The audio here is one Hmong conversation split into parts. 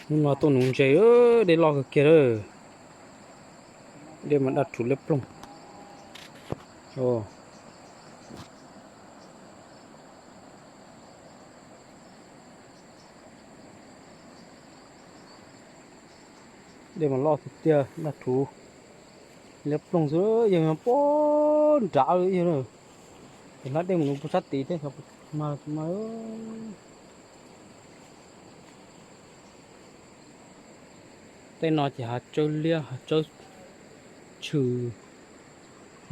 Hnub no tuaj nuv ntses, dej loj kawg kiag lawm. Dej mas daj rhuv liab ploog. Dej mas loj tiag tiag, daj rhuv liab ploog xwb, yog puag nrad li yog na. Ces hlab dej mus nuv puag sab tid thiab, xyov puas mag tsis mag. Tej no ces hav tsawb liab hav tsawb tshwm,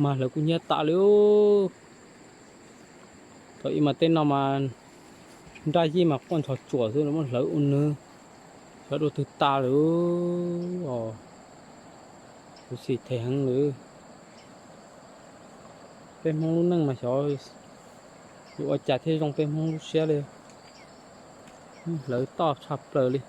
mag hlawv kub hnyiab tas li. Thaum ub mas tej no mas nraj yij mas quaj ntxhov tsuam xwb, muab hlawv ua nws, xyov dua twg tas lawm os. Kuv xim them heev lawm. Peb Hmoob lub neej mas xyov yuav ua cas thiaj zoo peb Hmoob lub siab li. Hlawv toj tshaj plaws li.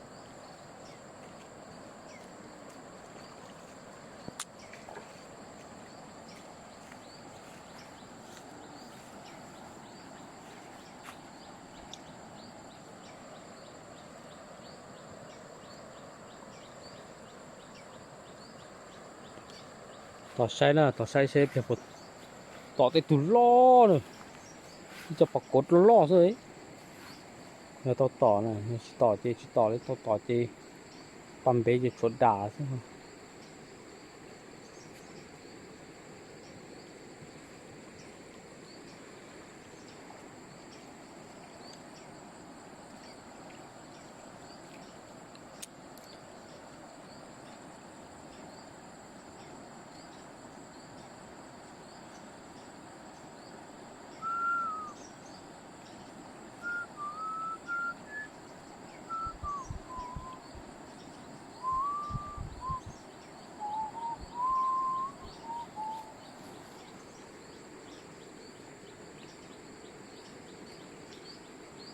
Tos saib na, tos saib seb pliag puas tom tej tug loj na. Ib co pos kov loj loj xwb. Yog tau tom na, yog tsis tom ces tsis tom li, tau tom ces pas npev ces tshuav dam xwb.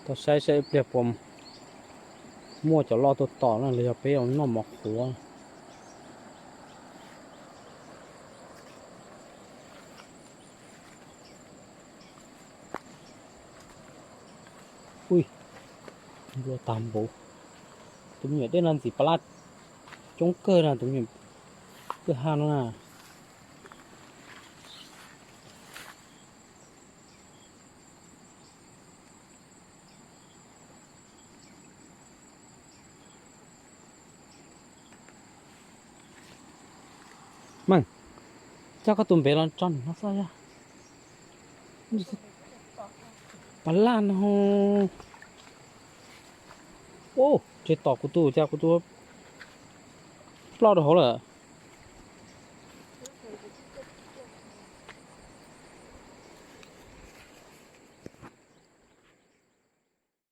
Tau saib saib ib pliag puas muaj cov loj tuaj tom na los yog peb noj mov qhuav. Ui, nplua tag npaum. Tus me nyuam dej no ntxim pab laj coob kawg na, tus me nyuam kwj ha no na. Meej, coj koj tus npev los tso no xwb yog. Pab laj no. Ub, tseg tom kuv tus, cas kuv tus ploj rau hauv lawm.